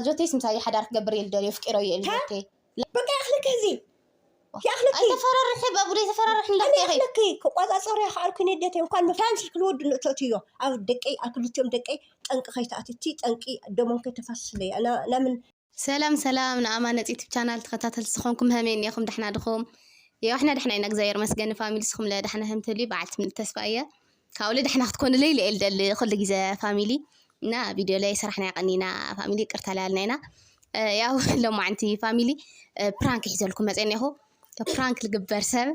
ጆቴስ ምሳይ ሓዳር ክገብር እየ ልደልዮ፣ ፍቂሮ እየ ታ? ልደቴ። በቃ ይኣኽለኪ ሕዚ። ይኣኽለኪ። ኣይተፈራርሒ፣ ባቡደይ ተፈራርሒ ኣነ እንዳትከኺ። ይኣኽለኪ። ክቋጻጸሩ እያ ከኣልኩ ነደቴ። እንኳን መፍታን ስልኪ ልወዱ ንእተእትዮ። ኣብ ደቀይ፣ ኣብ ክልቲኦም ደቀይ ጠንቂ ከይትኣትቲ፣ ጠንቂ ደሞም ከይተፋስስለይ። ኣና ናምን ሰላም ሰላም ንኣማነፂ ዩቱብ ቻናል ተኸታተልቲ ዝኾንኩም፣ ሀመይ እኒኹም? ደሕና ድኹም? የዋሕና ደሕና ኢና እግዚኣብሔር መስገን። ፋሚሊ ስኹም ለደሕና ህምትሊ በዓል ትምልት ተስፋ እየ። ካብኡ ለደሕና ክትኮኑ ለይ ልኤል ደሊ ኩሉ ግዜ ፋሚሊ እና ቪድዮ ላይ ሰራሕና ያቀኒና ፋሚሊ ቅርታ ላልና ኢና። ያው ሎማዓንቲ ፋሚሊ ፕራንክ ሒዘልኩም መፀ እኒኹ። ፕራንክ ልግበር ሰብ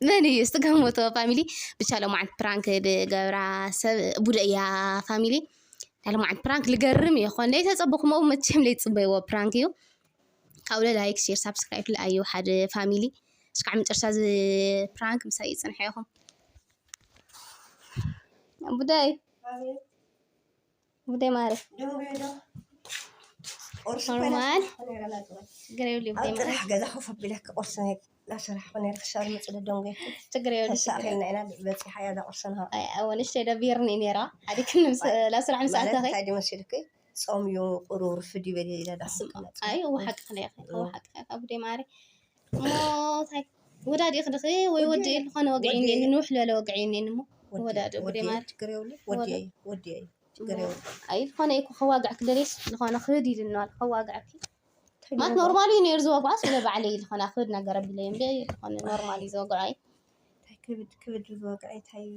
መን እዩ እስቲ ገምቶ ፋሚሊ? ብቻ ሎማዓንቲ ፕራንክ ድገብራ ሰብ ቡደ እያ ፋሚሊ። ናይ ሎማዓንቲ ፕራንክ ልገርም እዩ ኾን ለይተፀበኹሞ መቸም ለይትፅበይዎ ፕራንክ እዩ። ካብኡ ለ ላይክ ሼር ሳብስክራይብ ለኣዩ ሓደ ፋሚሊ። እስካዕ መጨረሻ እዚ ፕራንክ ምሳይ ይፅንሐ ኢኹም። ቡዳይ ቡዳይ ማረ ኖርማል ችግር የብሉ። ቡዳይ ማረ ጥራሕ ገዛ ኮፍ ኣቢለክ ቁርሲ ናይ ላስራሕ ኮነ ክሻር ምጽለ ደንገ ችግር የብሉ። ተሳኺልና ኢና በጺሓ እያ ቁርሲ ንሃ ኣይ ኣወ ንሽተይ ደቢርኒ ነይራ ሓዲክኒ ላስራሕ ምስ ኣተኺ እንታይ ድመሲልክ ጾም እዩ ቁሩብ ርፍድ ይበል ኢለ ዳስም ኣይ እወ ሓቅኺ ነይኺ እወ ሓቅኺ ካብ ቡዳይ ማረ እሞ እንታይ ወዳዲእኺ ድኺ ወይ ወዲ ዝኾነ ወግዒ እኒኤኒ ንውሕ ዝበለ ወግዒ እኒኤኒ እሞ ወዳዲ ቡዳይ ማረ ችግር የብሉ ወዲ ወዲ እዩ ችግር የብሉ ኣይ ዝኾነ እኮ ከዋግዕ ክደልየስ ዝኾነ ክብድ ኢልኒ ከዋግዐኪ ማለት ኖርማል እዩ ነይሩ ዝወግዖ ስለ ባዕለይ ዝኾነ ክብድ ነገር ኣቢለዮ እምበ ዝኾነ ኖርማል እዩ ዝወግዖ ኣይ እንታይ ክብድ ክብድ ዝወግዐ እንታይ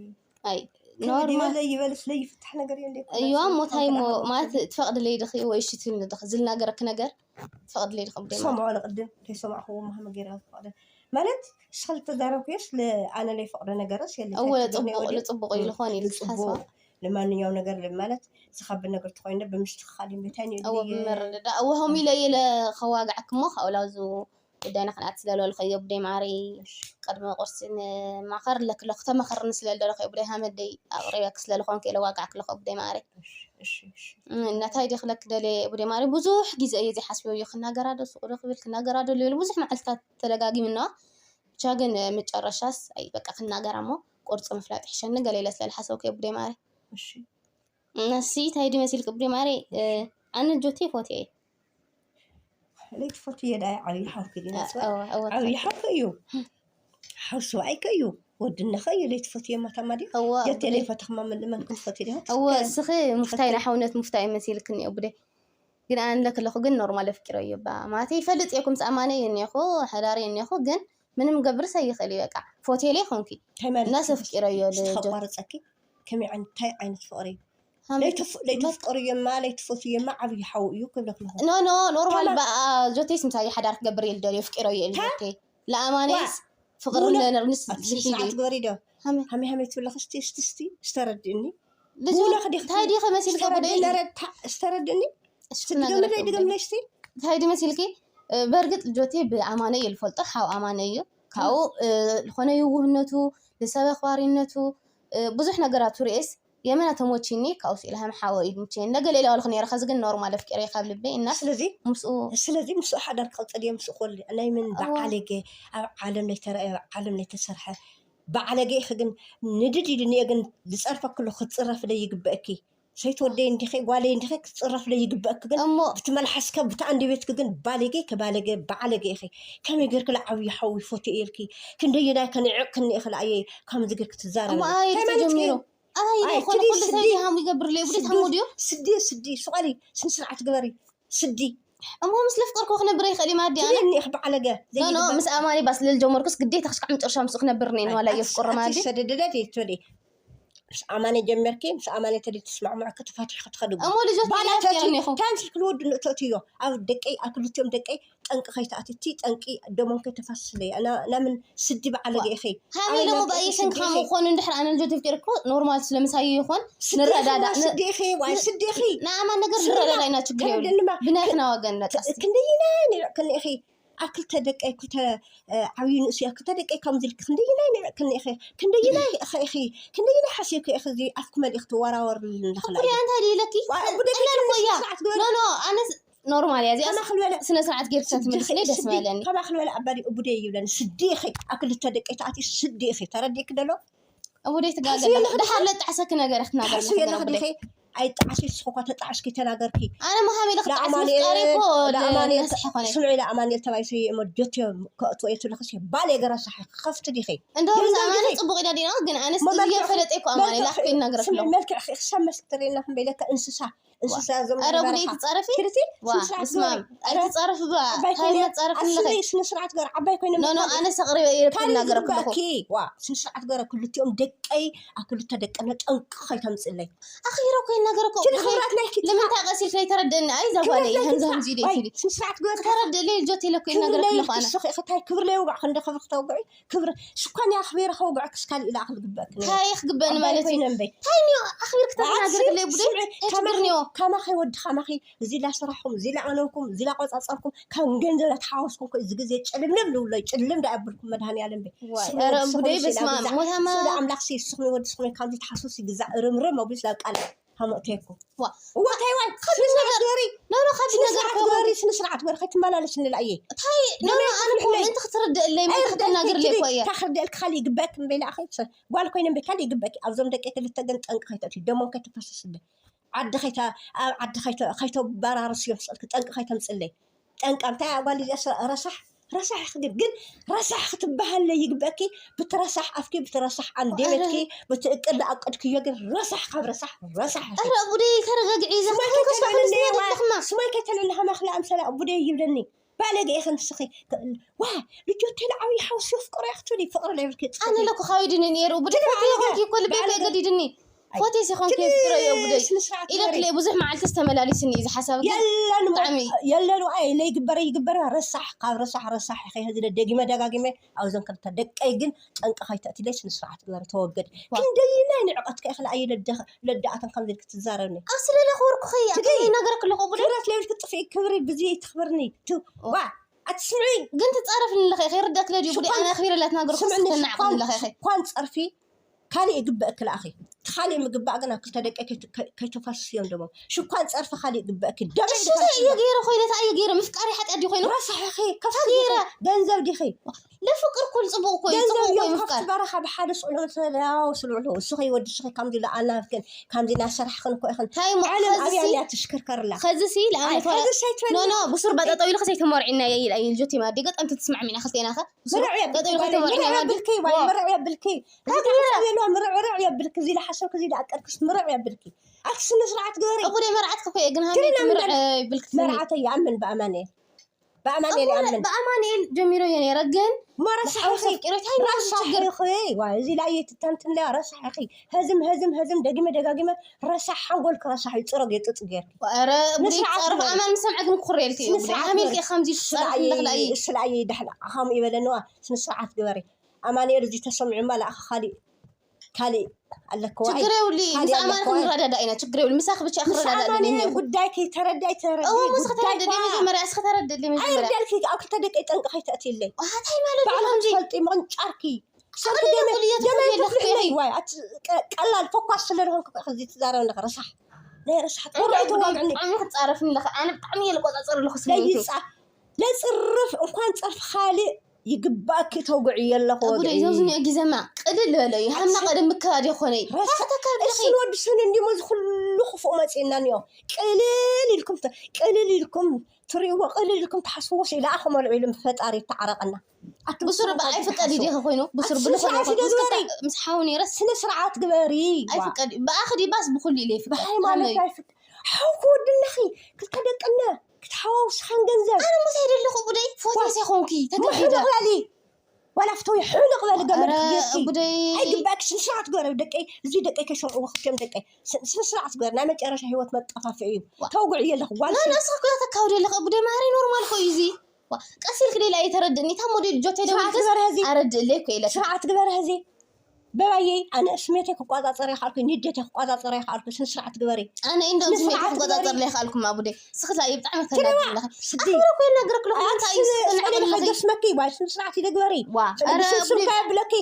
ኣይ ክብድ ኖርማል ይበለ ይበልስ ለይፍታሕ ነገር የለ እዩ እሞ እንታይ እሞ ማለት ትፈቕድለይ ድኺ ወይ እሺ ትብልኒ ድኺ ዝልናገረኪ ነገር ትፈቕድለይ ድኺ ብደይ ማለት ሰምዖ ንቅድም ከይሰማዕክዎ ማህመ ገይረ ዝፈቕደ ማለት ንስኻ ዝተዛረብክዮስ ኣነ ለይፈቕዶ ነገርስ የለ እወ እንታይ ትብልኒ ጽቡቕ ወዲ? ንጽቡቕ እዩ ዝኾነ ኢሉ ዝሓስባ ንጽቡቕ ንማንኛውም ነገር ማለት ዝኸብድ ነገር ተኾይኑ ብምስትኽኻል እዩ እንታይ እወ ንእድልየ ብምርድዳእ እወ ሆም ኢለ ኢለ ከዋግዓክ እሞ ካብኡ ላብዙ ጉዳይና ክንኣት ስለልበልኸዮ ብደይ ማዕረይ ቅድሚ ቁርሲ ንማኸር ኣለክሎ ክተመኸርኒ ስለልደለኹ ብደይ ሃመደይ ኣቕሪበክ ስለልኾንክ ኢለ ዋግዓክ ኣለኹ ብደይ ማዕረይ እሺ እሺ እሺ እናታይ ዲ ክለክ ደልየ ብደይ ማዕረይ ብዙሕ ግዜ እየ ዘይሓስብዮ እየ ክናገራዶ ሱቕ ዶ ክብል ክናገራዶ ልብል ብዙሕ መዓልትታት ተደጋጊምና ብቻ ግን መጨረሻስ ኣይ በቃ ክናገራ እሞ ቁርፂ ምፍላጥ ይሕሸኒ ገለ ኢለ ስለልሓሰብኩ እየ ብደይ ማዕረይ እሺ ነሲ ታይ ዲ መሲልክ ብደይ ማዕረይ ኣነ ጆቴ ፎቴ እየ ለይትፈትዮ ዳኣ ዓብዪ ሓውኪ ድዩ ነፅዋ? እወ፣ እወ፣ ዓብዪ ሓውኪ እዩ። ሓው ሰብኣይከ እዩ። ወድነኸ እዩ ለይትፈትዮ ማታ ማዲ? እወ፣ ጀቴ ብደይ- ለይፈተኽማ ምን መን ክትፈትዮ ዲኻ? እወ፣ እስኺ ሙፍታይ ንሓውነት ሙፍታይ መሲልክኒ እየ ቡደይ። ግን ኣነ ለክለኹ ግን ኖርማል ኣፍቂረዮ ባ። ማለት ይፈልጥ እየ፣ ኩምስ ኣማነ እየ እኒኹ፣ ሓዳር እየ እኒኹ፣ ግን ምንም ገብርስ ኣይኽእል እዩ በቃ። ፎቴ ለይ ኾንኪ። እንታይ ማለት እናስ እዩ? ኣፍቂረዮ እስቲ ልጆ- ከቋርፀኪ? ከመይ ዓይነት እንታይ ዓይነት ፍቕሪ እዩ? ሃመ- ለይተፍ- ለይተፍቀርዮማ ለይትፈትዮማ ዓብዪ ሓው እዩ ክብለክ ኣለኹ ኖ ኖ ኖርማል ተማ- በኣ ጆቴስ ምሳይ ሓዳር ክገብር እየ ልደልዮ ፍቂሮ እየ ታ- ልጆቴ ለኣማኔስ ፍቅሪ ዋ- ነርንስ ኣቲ ስነ ስርዓት ግበሪ ዶ ሃመ ሃመይ ሃመይ ትብለክ እስቲ እስቲ እስቲ ዝተረድእኒ ልጆ ሙሉ ክዲክ- እንታይ ዲኸ መሲልካ ስተረድእኒ ጉደይ ነረድታ- ስተረድእኒ እሺ፣ እስቲ ክናገረካ ድገምለይ ጉደይ። ድገምለይ እስቲ እንታይ ዲ መሲልኪ በእርግጥ ልጆቴ ብኣማነ እየ ልፈልጦ ሓው ኣማነ እዩ ካብኡ ዝኾነ ይውህነቱ ንሰብ ኣኽባሪነቱ ብዙሕ ነገራቱ ርእየስ የመና ተሞቺኒ ካብኡ ስኢለ ከም ሓወ እዩ ድምቼ ነገ ሌላ ዋልኩ ነይረ ከዚ ግን ኖርማል ኣፍቂረ ካብ ልበይ እና ስለዚ ምስኡ ስለዚ ምስኡ ሓዳር ክቕጽል እየ ምስኡ ክወልድ ናይ ምን በዓለገ ኣብ ዓለም ናይ ተረኣየ ኣብ ዓለም ናይ ተሰርሐ በዓለገ ኢኺ ግን ንድድ ኢሉ እኒኦ ግን ዝጸርፈኪ ኣሎ ክትጽረፊ ደይግበእኪ ሰይቲ ወደይ እንዲኺ ጓለይ እንዲኺ ክትፅረፍ ዶ ይግበእኪ ግን እሞ ብቲ መልሓስከ ብቲ ኣንደበትኪ ግን ባለጌ ከባለገ በዓለገ ኢኺ ከመይ ገይርኪ ለዓብዪ ሓው ይፎቱ እየ ኢልኪ ክንደየናይ ከ ንዕቕክኒ ኢኺ ለኣየ ከምዚ ገይርኪ ትዛረቢ እሞ ኣይ እንታይ ማለት ተጀሚሩ እዩ? ኣይ ኣይ፣ ዝኾነ ትዲ ኩሉ ሰብ ስዲ። ድሃም ይገብር ለይ ብሉት ስዲ ሃሙ ድዩ ስዲ ስዲ ስቐሊ ስነ ስርዓት ግበሪ ስዲ እሞ ምስ ለፍቀርኩ ክነብር ይኽእል እዩ ማዲ ኣነ ትዲ እኒኺ በዓለገ ኖ ኖ ዘይግበእ ምስ ኣማኒ ባስ ልል ጀመርኩስ ግዴታ ክሽካዕ መጨረሻ ምስኡ ክነብር እኔ ንዋላ የፍቅሮ ማዲ ሰደደደድ ትበሊ ምስ ኣማነ ጀመርኪ ምስ ኣማነ ተደ ትስማዕምዑ ከተፋትሒ ክትኸዱ እሞ ልጆት ባላ ተያት ገይሩ እኒኹ ታንሲ ክልወዱ ንእተእትዮ ኣብ ደቀይ ኣብ ክልቲኦም ደቀይ ጠንቂ ከይተኣትቲ ጠንቂ ደሞም ከይተፋስስለይ ኣና ናምን ስዲ በዓለገ ኢኺ ሃመይ ኣበይ ደሞ ናብቲ ብኣየሰን ስዲ ኢኺ ክኻም ኾኑ እንድሕር ኣነ ልጆት የፍቅርኩ ኖርማል ስለምሳይ ይኾን ስዲ ኢኺ ንረዳዳ ዋ ን- ስዲ ኢኺ ዋይ ስዲ ኢኺ ንኣማ ነገር ስምና ንረዳዳ ኢና ችግር የብሉ ስምና ብናይ ክና ወገን መጣስ ክንደይና ንዕቅኒ ኢኺ ኣብ ክልተ ደቀይ ክልተ ዓብዪ ንእሱ እያ ክልተ ደቀይ ከምዚ ኢልኪ ክንደይናይ ንዕቅኒ ኢኺ ክንደይናይ ኢኺ ክንደይናይ ሓሲብኪ ኢኺ እዚ ኣፍኪ መሊእኪ ትወራወርሊ ኣለኽላ እያ እንታይ ድዩ ኢለኪ ዋ፣ እቡ ደቂ ቀላል እኮ እያ ስርዓት ግበሪ። ኖ ኖ ኣነ ስ- ኖርማል እያ እዚኣ ከማ ክንበለ ስነ ስርዓት ጌርካ ትምልስለይ ደስ ምበለኒ ከማ ክንበለ ኣባዲ እቡ ደይ ይብለኒ ስዲ ኢኺ ኣብ ክልተ ደቀይ ተኣትዩ ስዲ ኢኺ ተረዲእኪ ደሎ እቡደይ ትጋገ ሓስዮ ኣለኻ ኣለኻ። ድሓር ለጣዕሰኪ ነገር ክትናገር ሓስዮ ኣለኻ ኣለኻ ዲኺ? ኣይጣዕሲ፣ ንስኺ እኳ ተጣዕስኪ ተናገርኪ። ኣነ መሃብ ኢለ ክጣዕስ ምፍቃሪ እኮ ነስሐ ኮነ። ስምዒ፣ ለኣማንኤል ተባይ ስየ እሞ ጆቴ ከእትዎ እየ ትብለኺ ስየ። ባሌ ገረ ሳሒ ክኸፍቲ ዲኺ? እንደው ምስ ኣማኒ ጽቡቕ ኢና ዲና፣ ግን ኣነስ እዚ የፈለጠ እኮ ኣማኒ ላፍ ኮይና ገረፍ ስምዒ፣ መልክዕ ክሳብ መስክተሪና ክንበይለካ እንስሳ እንስሳ ዘም ኧረ ጉደይ ትጻረፊ። ክልቲ ዋ ስነ ስርዓት እስማ ግበሪ። ኣይትጻረፊ ባ ዓባይ ታይ ኮይነ መጻረፊ ኣስሊ ኣለኺ? ስነ ስርዓት ገር ዓባይ ኮይነ ኖ ኖ ምጥፋእ ኣነ ሰቕሪ ካልእ ይናገረኩ ኣለኹ። ዝግባእኪ ዋ ስነ ስርዓት ገረ ክልቲኦም ደቀይ ኣብ ክልተ ደቀነ ጠንቂ ከይተምፅለይ። ኣኺረ እኮ ይናገረኩ ትዲ ክብራት ናይኪ ንምንታይ ቀሲልካ ይተረደኒ ኣይ ዛጓለ ክብረት ከምዚ ናይኪ ከምዚ ደ ዋይ ትብሊ ስነ ስርዓት ገር ተረደለይ ልጆት ኢለኩ ይናገረኩ ኣለኹ ኣነ ክብር ለይውጋዕ ክንደ ክብር ክተውግዒ ክብር ሽኳን ኣኽቢረ ከውግዐክስ ካልእ ኢላ ክልግበእክ ነይሩ። እንታይ ክግበኒ ዓባይ ማለት እዩ? ኮይነ እምበይ እንታይ እኒኦ ኣኽቢርክ ተተናገርክለይ ቡደይ ስምዒ፣ እንታይ ችግር እኒኦ? ካማኸ ወዲ ካማኸ እዚ ላሰራሕኩም እዚ ላኣነውኩም እዚ ላቆፃፀርኩም ከም ገንዘብ ኣተሓወስኩም እዚ ግዜ ጭልምልም ንብሎ ጭልም ዳ ኣብልኩም መድሃኒ ኣለም በይ ዋይ ስምዒ ኧረ ወዲ ስኹም ቡደይ ኢላ በስማ ግዛእ ሞታማ ስለ ኣምላኽ ሲ ስኹም ወዲ ስኹም ካብዚ ተሓስቡ ሲ ግዛእ ርምርም ኣቢሉ ስላብ ቃል ሃመእተየኩም ዋ እዋ እንታይ ዋይ ስነ ስርዓት ገሪ ኖ ኖ ካብዚ ስነ ነገር ስርዓት ገሪ ስነ ስርዓት ገሪ ከይትመላለስ ንላእየ እንታይ ኖ ኖ ኣነ እኮ ምእንቲ ክትርድእለይ ምእንቲ ክትናገርለይ እኮ እያ ታክርደልክ ካልእ ይግበክ እምበይ ንኣኸ ጓል ኮይነ እምበይ ካልእ ይግበክ ኣብዞም ደቂ ክልተ ግን ጠንቂ ከይተእትዩ ደሞም ከይተፈስስለ ዓዲ ከይተ ኣብ ዓዲ ከይተ ከይተባራርስ እዮም ስልክ ጠንቂ ከይተምፅለይ ጠንቂ እንታይ ኣጓል እዚኣ ረሳሕ ረሳሕ ግን ግን ረሳሕ ክትበሃለ ይግበእኪ ብትረሳሕ ኣፍኪ ብትረሳሕ ኣንደበትኪ ብትእቅድ ኣቅድክዮ ግን ረሳሕ ካብ ረሳሕ ረሳሕ ኢኺ። ኧረ ቡደይ ተረጋግዒ እዛ ስማይ ከይኮስካ ከይተለለየ ከመስለ ዋ ደለኽማ ስማይ ከይተለለ ከማኽላ ኣምሰላ ቡደይ ይብለኒ ባለገ ኢኺ ንስኺ ዋ ልጆ ተለዓዊ ሓውሲ ፍቅሮ ያክቱሊ ፍቅሮ ለብልኪ ኣነ ለኩ ካዊድኒ ነይሩ ቡደይ ትግራይ ፎቴ ይኾንኪ እኮ ልበይ ባለገ- ከይገዲድኒ ፎቴ ሲኾንኪ ፍቅሮ እዮ ቡደይ ስነ ስርዓት ኢለክለይ ብዙሕ መዓልትስ ተመላሊስኒ እዩ ዝሓሳብ ግን የለን ብጣዕሚ የለን ዋ ለይግበረ ይግበረ ረሳሕ ካብ ረሳሕ ረሳሕ ኢኺ ህዝለ ደጊመ ደጋጊመ ኣብዞም ክልተ ደቀይ ግን ጠንቂ ከይተእትለይ ስነ ስርዓት ግበሪ ተወገዲ ክንደይናይ ንዕቀትካ ኢኺ ለኣየ ለዳእተን ከምዚ ኢልኪ ትዛረብኒ ኣስለ ለኽብርኩ ኸያ ትግይ። ይነገረክ ኣለኹ ቡደይ ክብረት ለብልኪ ጥፍኢ ክብሪ ብዚ ትኽብርኒ ቱ ዋ ኣቲ ስምዒ ግን ትጻረፍኒ ኣለኸ ይርዳክ ለድዩ ቡደይ ኣነ ኣኽቢረላት ናገርኩ ስምዕኒ ተናዕቕኒ ኣለኸ ሽኳን ጸርፊ ካልእ ይግበእኪ ለኣኺ እቲ ካልእ ምግባእ ግን ኣብ ክልተ ደቂ ከይተፋስስዮም ደሞ ሽኳን ጸርፊ ካልእ ይግበእኪ ደበይ እሺ እንታይ እየ ገይረ ኮይነ እንታይ እየ ገይረ ምፍቃሪ ሓጢኣት ድዩ ኮይኑ ረሳሕኺ ከፍ ገይረ ገንዘብ ዲኺ ለፍቅር ኩል ፅቡቅ እኮ እዩ ገንዘብ ፅቡቅ እኮ እዮም እዩ ምፍቃር ካብቲ በረኻ ብሓደ ስዑሎ ተዳው ስልዑሎ እስኺ ወዲ ስኺ ከምዚ ለኣናፍክን ከምዚ እናሰራሕክን እኮ ኢኽን እንታይ እሞ ዓለም ኣብያ ኸዚሲ እያ ትሽክርከርላ ኸዚሲ ለኣመት ኸዚ ሰይትበል ኖ ኖ ብሱር በጠጠው ኢሉ ኸሰይተመርዒና እየ ኢላ እዩ ልጆት ይማ ዲገ ጠምቲ ትስማዕሚና ክልቴና ኸ ብሱር ምርዕ ጠጠው ኢሉ የብልኪ ኸይተመርዒና ምርዕ ማ የብልኪ ዋይ ምርዕ የብልኪ እዚ ተሓሳብ የለዋ ምርዕርዕ የብልኪ እዚ ለሓሰብኪ እዚ ለኣቀድክስ ምርዕ የብልኪ ኣቲ ስነ ስርዓት ግበሪ እቡ ደይ መርዓት ከኮ እየ ግን ሃሜት ትልና ምርዕ ምበር- ይብልክ ትስሚ መርዓተይ ይኣምን ብኣማንኤል ብኣማንኤል ይኣምን ብኣማንኤል ጀሚሮ እየ ነይረ ግን መረሳሕኺ ብሓውሰብ ቂሮት ሃይማኖት ችግር ረሳሕኺ ዋይ እዚ ላይ ትተንትንለያ ረሳሕኺ ህዝም ህዝም ህዝም ደጊመ ደጋጊመ ረሳሕ ሓንጎልኪ ረሳሕ እዩ ፅረግ የጥጥ ጌርኪ ኧረ ቡደይ ንስርዓት ጸርፍ ግበሪ። ኣማን ምሰምዐ ግን ክሬልክ እዩ ስነ ስርዓት ሃሜልክ ግበሪ። ከምዚ ስለ ትጸርፍ ኣለኽላ እዩ ስለ ኣየ ይዳሕላ ከምኡ ይበለንዋ ስነ ስርዓት ግበሪ ኣማንኤል እዚ ተሰሚዑ እማ ለኣኸ ካሊእ ካሊእ ኣለክዋ ችግር የብሉ ካሊእ ምስ ኣማን ኣለክዋ ክንረዳዳ ኢና ችግር የብሉ ምሳኽ ብቻ ምስ ክረዳዳ ኣማንኤል ደኒ ጉዳይ ከይተረዳይ ተረዲ እዎ ምስ ጉዳይ ከተረድሊ መጀመርያ እስከ ተረድሊ መጀመርያ ኣይርዳልኪ ኣብ ክልተ ደቂ ጠንቂ ከይተእትይለይ ዋሃታይ ማለት እዩ ባዕሉ ከምዚ ትፈልጢ ምቕንጫርኪ ኣቕሊለ ኩሉ እየ ትፈልጥ የለኽ ደመይ ዋይ ቀላል ፈኳስ ስለ ዝኾንኩ እዚ ትዛረብ ኣለኻ ረሳሕ ናይ ረሳሕ ቁርዒ ተዋግዕኒ ብጣዕሚ ክትጻረፍኒ ኣለኻ ኣነ ብጣዕሚ እየ ልቆጻጸር ኣለኹ ስሚቱ ለይጻ ለጽርፍ እንኳን ጸርፍ ካልእ ይግባእኪ ተውግዒ የለኹ ጉደይ ወግዒ ዘብዝኒኦ ግዘማ ቅልል በለ እዩ ሃምና ቀደም ምክባድ የኾነ እዩ ረሳ- ተካብለኺ እሱን ወዲ ስን እንዲሞ እዚ ኩሉ ክፉእ መፂእና እኒኦ ቅልል ኢልኩም ተ- ቅልል ኢልኩም ትሪእዎ ቅልል ኢልኩም ትሓስብዎ ሲ ለኣኹም ኣልዒሉ ፈጣሪ ይተዓረቐና ኣቲ ብሱር ብሱር ብኣይ ፍቀድ ይዲኸ ኮይኑ ብሱር ኣቲ ብልኾነ ስነ ስርዓት ኮይኑ ግበሪ። ምስ ሓውን ይረስ ስነ ስርዓት ግበሪ ኣይፍቀድ ብኣኺ ዲባስ ብኩሉ ኢለ ይፍቀድ ብሃይማኖት ኣይፍቀድ ሓው ክወድናኺ ክልተ ደቅና ክትሓዋውስኻን ገንዘብ ኣነ ሙሴ ደለኹ ቡደይ ፎቴ ሴኾንኪ ተገዲደ ምሕልቕ በሊ ዋላ ፍተዊ ሕልቕ በሊ ገመድ ኧረ ክጌርኪ ቡደይ ኣይግባእኪ ስነ ስርዓት ግበሪ ደቀይ እዚ ደቀይ ከይሰምዕዎ ክልቲኦም ደቀይ ስነ ስርዓት ግበሪ ናይ መጨረሻ ህይወት መጣፋፍዒ እዩ ተውግዒ የለኹ ጓል ና ንስኺ ኩላ ተካውዲ ኣለኸ ቡደይ ማሪ ኖርማል ኮ እዩ እዚ ዋ፣ ቀስ ኢልክ ደላ ኣይተረድእኒ እታ ሞዴል ጆቴ ስርዓት ደውልክስ ግበሪ ሕዚ ኣረድእለይ ኮ ኢለ ስርዓት ግበሪ ሕዚ በባየይ ኣነ ስሜተይ ክቋፃፀር ይኽኣልኩ ንዴተይ ክቋፃፀር ይኽኣልኩ ስነ ስርዓት ግበሪ ኣነ እንደም ስነ ስሜት ስርዓት ክቆፃፀር ለይክኣልኩም ኣቡደይ ስኽላ እዩ ብጣዕሚ ትሪዋ ከናድለኸ ስዲ ኣኽብረ ኮይን ነግረክለኹ እንታይ እዩ ስኽና ስዕሊ ኣለኺ ከገስመኪ ጓል ስነ ስርዓት ይደግበሪ ዋ ኧረ ብስም ቡደይ ስምካ የብለኪ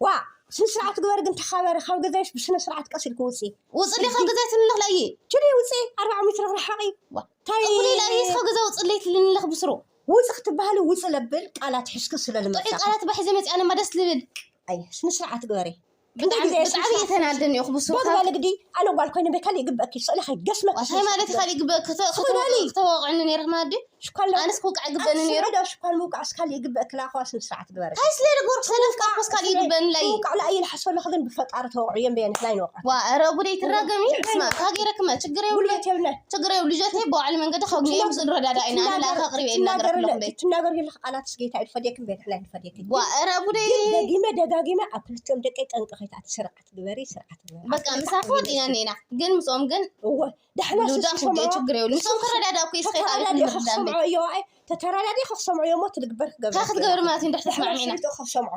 ዋ ስነ ስርዓት ግበሪ ግን ተኻበሪ ካብ ገዛይሽ ብስነ ስርዓት ቀስ ኢልኪ ውፂ ውፅሊ ካብ ገዛይ ትንለኽላ እዩ ችዲ ውፂ ኣርባዓ ሜትር ርሓቂ ዋ ታይ ቡደይ ላይ ካብ ገዛ ውፅለይ ትልንለኽ ብስሩ ውፂ ክትበሃሊ ውፂ ለብል ቃላት ሕዝኪ ስለ ጥዑይ ልመፃ ቃላት ባሕዘ መፅኣነ ማ ደስ ልብል ኣይ ስነ ስርዓት ግበሪ ብጣዕሚ ብጣዕሚ እየ ተናድን እየ ክብሱ። በግባ ልግዲ ኣነ ጓል ኮይነ በይ ካሊእ ይግበእኪ ስእሊ ከይገስመኪ። ዋታይ ማለት ካሊእ ይግበእኪ? ክተ- ክተ- ክተዋቕዕኒ ነይርክ ማለት ድዩ? ሽኳል ኣነስ ክውቃዕ ይግበእኒ ነይሩ። ሽኳል ሽኳል ምውቃዕ ስካል ይግበእኪ ላኳ ስነ ስርዓት ግበሪ። ታይ ስለ ልግበር ሰለፍ ካኮስ ካሊእ ይግበእኒ ላይ። ምውቃዕ ላይ ይልሓሶ ለክ ግን ብፈጣሪ ተወቕዑ የም በየን ላይ ነው። ዋ ኧረ ጉደይ ትራገሚ። ስማ ካጌረክማ ችግር የብሉ። ጉልበት የብለ። ችግር የብሉ። ልጆተይ በባዕሉ መንገዲ ከግንዮም ዝንረዳዳ ኢና። ኣነ ላካ ኣቅሪበ ይናገረክለኹ በይ። ትናገር ይልክ ቃላት ስጌታ ይፈደክም በየን ላይ ይፈደክም። ዋ ኧረ ጉደይ። ግን ደጊመ ደጋጊመ ኣብ ክልቲኦም ደቀይ ጠንቂ ከይትኣቲ ስርዓት ግበሪ ስርዓት ግበሪ። በቃ ምሳኺ ወዲና እኒና ግን ምስኦም ግን እወ ዳሕና ብሉዳ ስስ ክብደ ይሰምዖ። ችግር የብሉ። ምስኦም ክረዳዳ እኮ ይስኸይ ቃል ተተራዳዲ ክንርዳ እምበይ። ክሰምዖ እዮ ኣይ ተተራዳዲ ክሰምዖ እዮ እሞ ትልግበር ክገብር እንታይ ክትገብር ማለት እዩ? እንድሕር ዳሕና ተስማዕሚዕና። ስሚዕቱ ክሰምዖ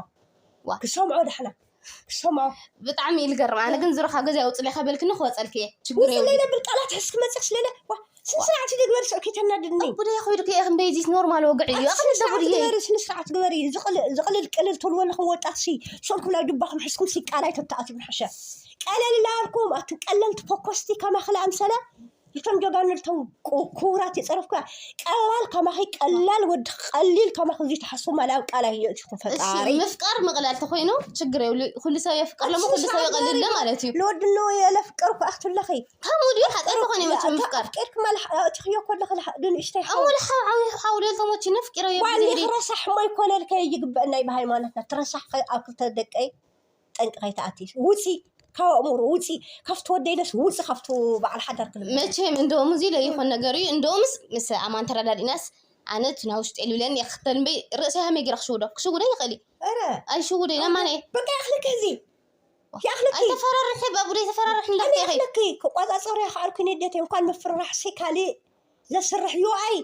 ዋ። ክሰምዖ ዳሕና ክሰምዖ። ብጣዕሚ እዩ ልገርም። ኣነ ግን ዝሮ ካብ ገዛ ይውፅለይ ከበልክኒ ክወፀልክ እየ። ችግር ውፅለይ የብሉ። ለብል ቃላት ሕዝኪ መፅእክ ስለለ ዋ ስነ ስርዓት ይደግበር ስዑ ከይተናድድኒ። ቡደይ ኮይዱ ከየ ክንደይ ዚስ ኖርማል ወግዕ እዩ። ኣቲ ኣኽሊ ስነ ስርዓት ደቡድ እየ። ግበሪ ስነ ስርዓት ግበሪ። ዝቕል- ዝቕልል ቅልል ትብልዎ ኣለኹም ወጣት ሲ ሶልኩም ናብ ጅባኹም ሕዝኩም ሲ ቃላይ ተተኣትዩ ምሕሸ። ቀለል ኢላልኩም ኣቲ ቀለልቲ ፎኮስቲ ከማኺ ለኣምሰለ እቶም ጀጋኑ እቶም ቁ- ክቡራት የፀረፍኩ ቀላል ከማኺ ቀላል ወዲ ቀሊል ከማኺ እዚ ተሓስቡ ማላብ ቃላይ የእትኹም እሺ ፈጣሪ። ምፍቃር ምቕላል ተኮይኑ ችግር የብሉ። ኩሉ ሰብ የፍቅር ለሞ ኩሉ ሰብ የቐልል ማለት እዩ። ለወድኖ የለፍቀርኩ ኣኽትለኺ ከምኡ ድዩ ሓጢኣት ተኾነ መቸም ምፍቃር ኣፍቂርክ ማለት ኣእትኽዮ ከለኺ ንእሽተይ ሓው እሞ ለሓው ዓው ሓው ደልተሞች ነፍቂረው የብሉ ዋኒ ይሄዲ ክረሳሕ ሞ ይኮነልከ ይግበእ ናይ ብሃይማኖትና ትረሳሕ ኣብ ክልተ ደቀይ ጠንቂ ከይትኣቲ ውፂ ካብ ኣእምሮ ውፂ ካብቲ ወደይለስ ውፂ ካብቲ በዓል ሓዳር ክልም መቸም እንደውም እዚ ለይኾን ነገር እዩ። እንደውምስ ምስ ኣማን ተረዳዲናስ ኣነ እቲ ናብ ውሽጢ ልብለን የክተል እምበይ ርእሰይ ሃመይ ገይረ ክሽውዶ ክሽውዶ ይኽእል እዩ። ኧረ ኣይሽውዶ ኢና ማነ በቃ ያኽልክ እዚ ያኽልክ ኣይተፈራርሒ ባቡደ ተፈራርሒ እንዳፍቴ ይኽእል ክቋፃፀሩ ያኽኣልኩ ነደት እንኳን ምፍርራሕ ሲ ካሊእ ዘስርሕ ዩ ኣይ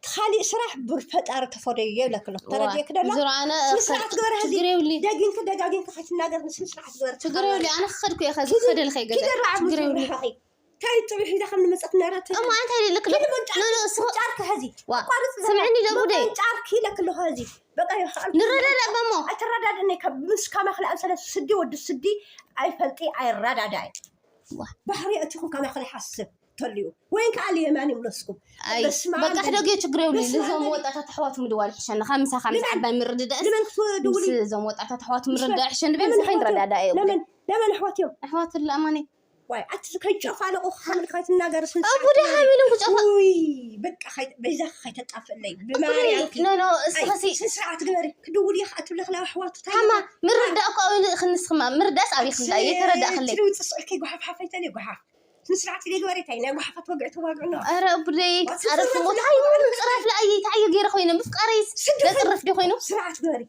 ካሊእ ስራሕ ብፈጣሪ ተፈደዩ የብለክ ኣለኹ ተረዲእክ ደሎ ዝሮ ኣነ ስነ ስርዓት ግበር ህዚ ችግር የብሉ። ደጊንክ ደጋጊንክ ከይትናገር ስነ ስርዓት ግበር ችግር የብሉ። ኣነ ክኸድኩ እየ ከዚ ክኸደልኸ ይገዛ ኪደራ ችግር የብሉ። ዓብዱ ታይ ጥብሒ ዳኸም ንመፀት ነራት እሞ እንታይ ልልክ ኪድ መንጫር ኖ ኖ እስኹ ጫርክ ህዚ ዋ ኣቋርፅ ስምዕኒ ዶ ጉደይ ጫርክ ይለክ ኣለኹ ህዚ በቃ ይኸኣል ንረዳዳእ በሞ ኣይተረዳድእኒ ካብ ምስ ካማኽሊ ኣምሰለ ስዲ ወዲ ስዲ ኣይፈልጢ ኣይረዳዳእ ዋ። ባሕሪ እትኹም ካማኽሊ ሓስብ ተልዩ ወይን ከዓ ለየማን ይምለስኩም ኣይ በስመ ኣብ በቃ በል። ሕደግ ችግር የብሉ በስመ ኣብ ልዞም በል። ወጣታት ኣሕዋት ምድዋል ሕሸኒ ካብ ምሳኻ ምስ ዓባይ ምርድዳእስ ንመን ክትደውሊ ምስ እዞም ወጣታት ኣሕዋት ምርዳእ ሕሸኒ በል ንመን ምሳኻ ኣሕዋትዮ? ይረዳዳ እዮም ነመን ነመን ኣሕዋት እዮም ኣሕዋት ለኣማኒ ዋይ ኣቲ ከይጨፋለቑ ከምልካ ትናገር ስንት ኣቡደ ሓሚሎም ክጨፋ ውይ በቃ ከይ- በይዛኺ ከይተጣፍእለይ ብማርያም ኖ ኖ እስኸሲ ስነ ስርዓት ግበሪ ክድውል እየ ከዓ ትብለክላ ኣሕዋቱ እንታይ ሃማ ይበል? ምርዳእ እኮ ኣብኡ ክንስማ ምርዳእስ ኣብይ ክንዳ እየ ተረዳእክለይ ትውፅእ ስእልከይ ጓሓፍ ሓፈይተል ጓሓፍ ስነ ስርዓት ኢለ ግበሪ እንታይ ናይ ጓሓፋት ወግዒ ተዋግዕና ኧረ ቡደይ ኣረ ስሞት ሃይሙን ፅራፍ ለኣየ ተዓየ ገይረ ኮይነ ምፍቃረይስ ስደት- ዘፅርፍ ዲ ኮይኑ ስርዓት ግበሪ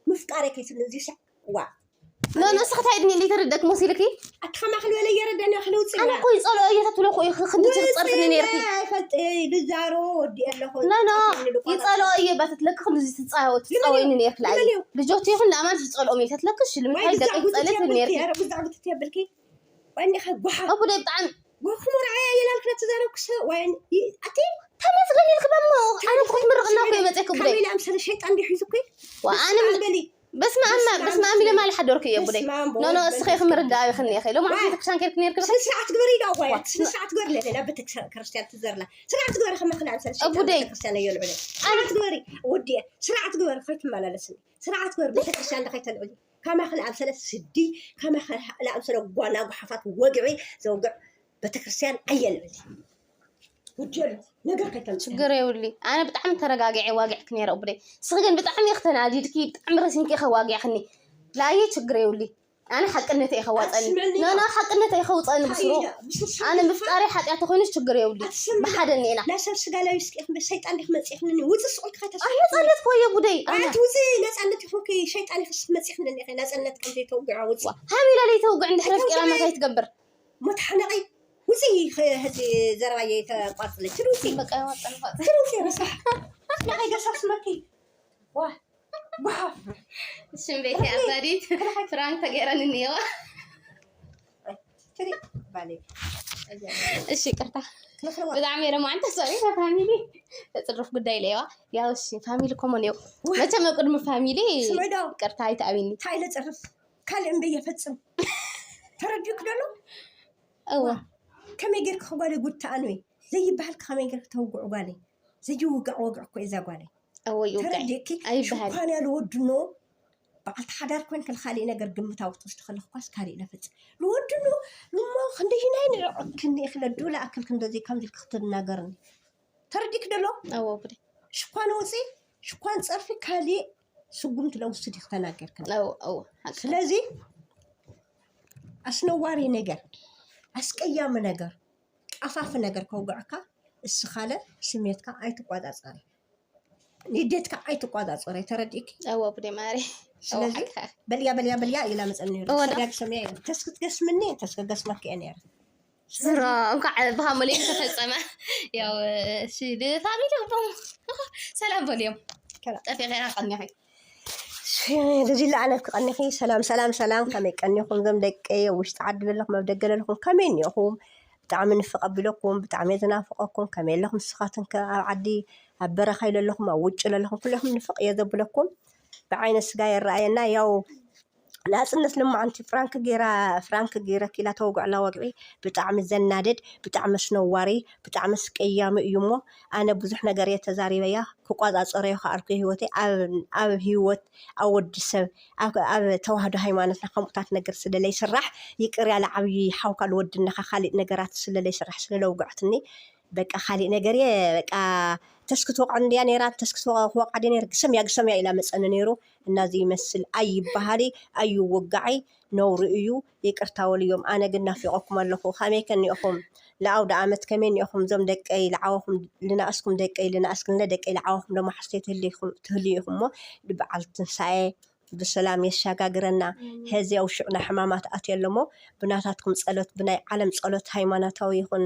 ምፍቃረይ ከይትብሊ እዚ ሻዕ ዋ ኖ ኖ እስኺ እንታይ ድኒ ኢለ ተረደክ መሲልኪ ኣቲ ከማኺ ዝበለ እየረዳኒ ኣኽሊ ውፅእ ኣነ እኮ ይፀልኦ እየ ተትብሎ እኮ እዩ ክንዲ ትፀርፍኒ ነይርኪ ኣይፈልጥ ብዛሮ ወዲ ኣለኹ ኖ ኖ ይፀልኦ እየ ባትትለኪ ክንዲ ትፃወ ትፃወይኒ ነይርኪ ለኣይ ልጆት ይኹን ለኣማን ትፀልኦም እየ ተትለክሽ ንምንታይ ደቂ ትፀልፍ ነይርኪ ብዛዕጉትት የብልኪ ወኒ ከጓሓ ኣቡ ደይ ብጣዕሚ ጎኹም ርዓያ የላልክና ተዛረብኩ ሰ ወይን ኣቲ ተመስገን ኢልክ በሞ ኣነ ክትምርቕና እኮ ይመፀ ክብደ ካሜላ ኣምሰለ ሸይጣን ዲሒዙ እኮ ኣነ በሊ በስመ ኣብ በስመ ኣብ ኢለ ማለ ሓደርኩ እየ ቡደይ ኖ ኖ እስኸ ክምርዳ ይኽን እየ ሎም ዓዲ ቤተክርስትያን ከይርክ ነርክ ስነ ስርዓት ግበሪ ኢዳ ዋያ ስነ ስርዓት ግበሪ ለለ ናብ ቤተክርስትያን ትዘርላ ስርዓት ግበሪ ከመክላ ኣምሰለ ሸይጣን ቡደይ ቤተክርስትያን እዮ ልዕለ ስርዓት ግበሪ ወዲየ ስርዓት ግበሪ ከይትመላለስኒ ስርዓት ግበሪ ቤተክርስትያን ከይተልዕሊ ከማኺ ለኣምሰለ ስዲ ከማኺ ለኣምሰለ ጓና ጓሓፋት ወግዒ ዘውግዕ ቤተክርስትያን ኣየልዕሊ ውጀሉ ነገር ከይተምፅእ ችግር የብሉ ኣነ ብጣዕሚ ተረጋጊዐ ዋጊዕክ ነይረ ቡደይ ስኺ ግን ብጣዕሚ ኢኽ ተናዲድኪ ብጣዕሚ ረሲንኪ ኢኸ ዋጊዕክኒ ላየ ችግር የብሉ ኣነ ሓቅነተ ኢኸ ዋፀኒ ኣትስምዕኒ ኖ ኖ ሓቅነተ ኢኸ ውፀኒ ብስሩ ታይዳ ብስሱ ኣነ ምፍቃሪ ሓጢኣት ተኮይኑስ ችግር የብሉ ኣትስምዕኒ ብሓደ እኒኤና ናይ ሰብ ስጋ ለቢስኪ ኢኽም ሰይጣን ዲኽ መፂእኽኒ ውፅእ ስቑልኪ ከይተስ ነፃነት ኮየ ቡደይ ኣነ ኣት ውፅእ ነፃነት ይኹንኪ ሸይጣን ኢኽስ መፂእኽኒ ኢኸ ነፃነት ከም ዘይተውግዓ ውፅእ ሃሚላ ለይተውግዕ እንድሕር ኣፍቂራና ከይትገብር መትሓነቒ ውፅእ ህዚ ዘረባየ ተቋርፅለች ትድ ውፅእ በቃ ይወጣ ንፋጥ ትድ ውፅእ ረሳሕ ናይ ገሳስመኪ ዋ ጓሓፍ ሽምቤት ኣባዲት ፍራንክ ተገይረን እኒዋ እሺ ቅርታ ብጣዕሚ የለ ማዓንተ ሶሪ ፋሚሊ ተፅርፍ ጉዳይ ለየዋ ያው እሺ ፋሚሊ ኮሞን የው መቸም ቅድሚ ፋሚሊ ቅርታ ኣይተኣቢኒ እንታይ ለፅርፍ ካልእ እምበይ የፈፅም ተረዲኡ ክደሎ እዋ ከመይ ጌርክ ክጓለ ጉድ ተኣንዊ ዘይበሃል ከመይ ጌርክ ተውግዕ ጓለይ ዘይውጋዕ ወግዕ እኮ እዛ ጓለይ እወ ይውጋዕ ተረዲእኪ ኣይበሃል ሽኳን ያለ ወድኖ በዓልቲ ሓዳር ኮይንክን ካሊእ ነገር ግምታዊ ክትወስዲ ከለኽኳስ ካሊእ ነፍጽ ንወድኑ እሞ ክንደይናይ ንዕቅክኒ ክለዱ ለኣክል ክንደዚ ከምዚ ክትናገርኒ ተረዲክ ደሎ ኣዎ ብደ ሽኳን ውፂ ሽኳን ፀርፊ ካሊእ ስጉምቲ ለውስድ ይክተናገርክን ኣዎ ኣዎ ሓቂ ስለዚ ኣስነዋሪ ነገር ኣስቀያሚ ነገር ቀፋፊ ነገር ከውግዕካ እስኻለ ስሜትካ ኣይትቋፃፀሪ ንዴትካ ኣይትቋፃፀሪ ተረዲእኪ ኣዎ ብደ ማሪ ስለዚ በልያ በልያ በልያ ኢላ መፀኒ ነሩ እወ፣ ዳ- ሰጋግ ሰምያ ኢላ ተስክትገስምኒ ተስከገስመክ እየ ነረ ስራ እንኳዕ ብሃሙሌ ተፈጸመ። ያው እሺ ፋሚሊ ግቦም ሰላም በልዮም። ጠፊ ገና ቀኒኺ እዚ ለዓለፍ ክቐኒኺ ሰላም ሰላም ሰላም ከመይ ቀኒኹም ዞም ደቂ ውሽጢ ዓዲ ዘለኹም ኣብ ደገ ዘለኹም ከመይ እኒኹም ብጣዕሚ ንፍቕ ኣቢለኩም ብጣዕሚ እየ ዝናፍቐኩም ከመይ ኣለኹም ንስኻትም ከ ኣብ ዓዲ ኣብ በረኻ ኢለ ኣለኹም ኣብ ውጭ ለለኹም ኩለኹም ንፍቕ እየ ዘብለኩም ብዓይነ ስጋ ይረኣየና ያው ናፅነት ልማዓንቲ ፍራንክ ገይራ ፍራንክ ገይረ ኪላ ተወግዕላ ወግዒ ብጣዕሚ ዘናድድ ብጣዕሚ ኣስነዋሪ ብጣዕሚ ኣስቀያሚ እዩ እሞ ኣነ ብዙሕ ነገር እየ ተዛሪበያ ክቋፃፀረዮ ከኣልኩ ህይወተይ ኣብ ኣብ ህይወት ኣብ ወዲ ሰብ ኣብ ኣብ ተዋህዶ ሃይማኖትና ከምኡታት ነገር ስለለይ ስራሕ ይቅር ያለ ዓብዪ ሓውካ ልወድነኻ ካሊእ ነገራት ስለለይ ስራሕ ስለለውግዕትኒ በቃ ካሊእ ነገር እየ በቃ ተስክትወቕዕ እንድያ ነይራ ተስክትወቕዓ ድየ ነይር ግሰም እያ ግሰም እያ ኢላ መፀኒ ነይሩ እና እዚ ይመስል ኣይበሃሊ ኣይወጋዒ ነውሪ እዩ ይቅርታ ወልዮም ኣነ ግን ናፊቆኩም ኣለኹ ከመይ ከኒኦኹም ለኣውደ ኣመት ከመይ ኒኦኹም ዞም ደቀይ ልዓወኹም ልናእስኩም ደቀይ ልናእስክልነ ደቀይ ልዓወኹም ደሞ ሓስተይ ትህልዩ ኢኹም እሞ ንበዓል ትንሳኤ ብሰላም የሻጋግረና ሀዚ ኣብ ሽዑ ናይ ሕማማት ኣትዮ ኣለሞ ብናታትኩም ፀሎት ብናይ ዓለም ፀሎት ሃይማኖታዊ ይኹን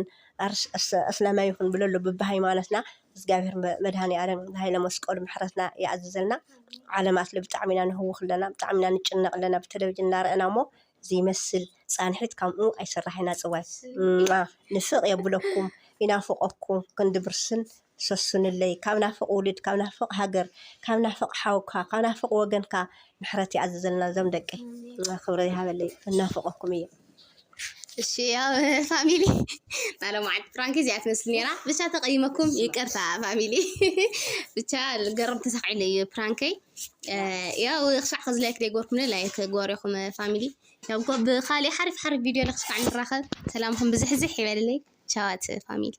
ኣስላማይ ይኹን ብለሎ ብብሃይማኖትና እግዚኣብሔር መድሃኒ ኣለም ሃይለ መስቀሉ ምሕረትና ይኣዝዘልና ዓለማት ብጣዕሚ ኢና ንህውኽ ኣለና ብጣዕሚ ኢና ንጭነቕ ኣለና ብተለቪጅን እናረአና እሞ ዘይመስል ፃንሒት ከምኡ ኣይስራሕ ኢና ፅዋይ ንፍቕ የብለኩም ይናፍቐኩም ክንዲ ብርስን ሰሱንለይ ካብ ናፍቕ ውሉድ ካብ ናፍቕ ሃገር ካብ ናፍቕ ሓውካ ካብ ናፍቕ ወገንካ ምሕረት ይኣዝዘልና ዞም ደቀይ ክብረ ይሃበለይ እናፍቐኩም እየ እሺ ያው ፋሚሊ ናሎማዓት ፕራንክ እዚኣ ትመስል ነራ ብቻ ተቀይመኩም ይቅርታ ፋሚሊ ብቻ ገርም ተሳቂለ እዩ ፕራንከይ ያው ክሳዕ ከዚ ላይክ ደይገበርኩም ላይክ ግበሩ ኢኹም ፋሚሊ ያው ብካሊእ ሓሪፍ ሓሪፍ ቪድዮ ለክስካዕ ንራኸብ ሰላምኩም ብዝሕዝሕ ይበልለይ ቻዋት ፋሚሊ